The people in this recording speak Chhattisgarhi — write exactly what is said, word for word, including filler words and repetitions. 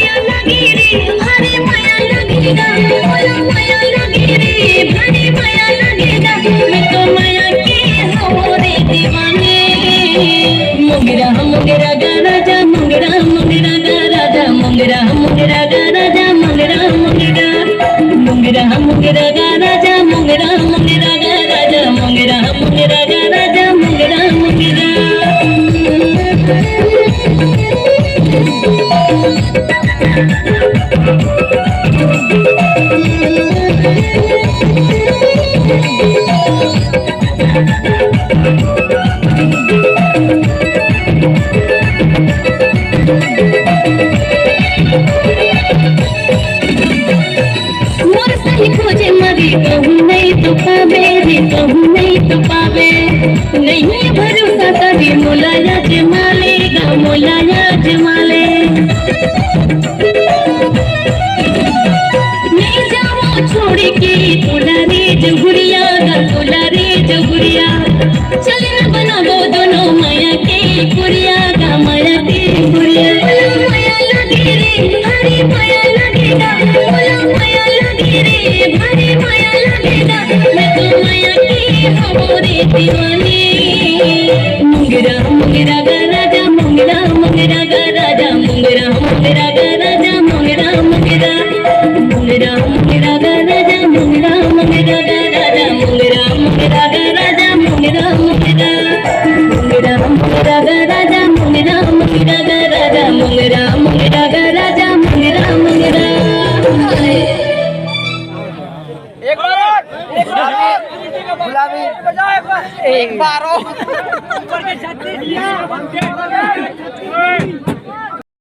माया लगे रे, भारी माया लगे गा, मोला माया लगे रे, भारी माया लगे गा, मैं तो माया के हवों रे दीवानी। मोंगरा मोंगरा गा राजा, मोंगरा मोंगरा गा राजा, मोंगरा मोंगरा गा राजा, मोंगरा मोंगरा, मोंगरा मोंगरा गा राजा, मोंगरा मोंगरा गा राजा, मोंगरा मोंगरा गा राजा, मोंगरा मोंगरा। मोर सही खोजे मरी कहूँ नहीं तो पावे रे, कहूँ नहीं तो पावे। नहीं है भरोसा तभी मोला आजमा ले गा, मोला आजमा ले। नहीं जावों छोड़ के तोला रे जगुरिया गा, तोला रे जगुरिया। चल ना बनाबो दोनों माया के पुरिया गा, माया के पुरिया। मोला माया लगे रे, भारी माया लगे गा, मोला माया लगे रे, भारी माया लगे गा, मैं तो माया के हवों रे दीवानी। मोंगरा मोंगरा गा राजा, मोंगरा मोंगरा गा राजा, मोंगरा मोंगरा गा राजा, मोंगरा मोंगरा। मोंगरा मोंगरा गा राजा, मोंगरा मोंगरा गा राजा, मोंगरा मोंगरा गा राजा, मोंगरा मोंगरा। मोंगरा मोंगरा गा राजा, मोंगरा मोंगरा गा राजा, मोंगरा मोंगरा गा राजा, मोंगरा मोंगरा। एक बार और, एक बार और। गुलाबी। बजाओ एक बार। एक बार और। ऊपर के छत्तीस।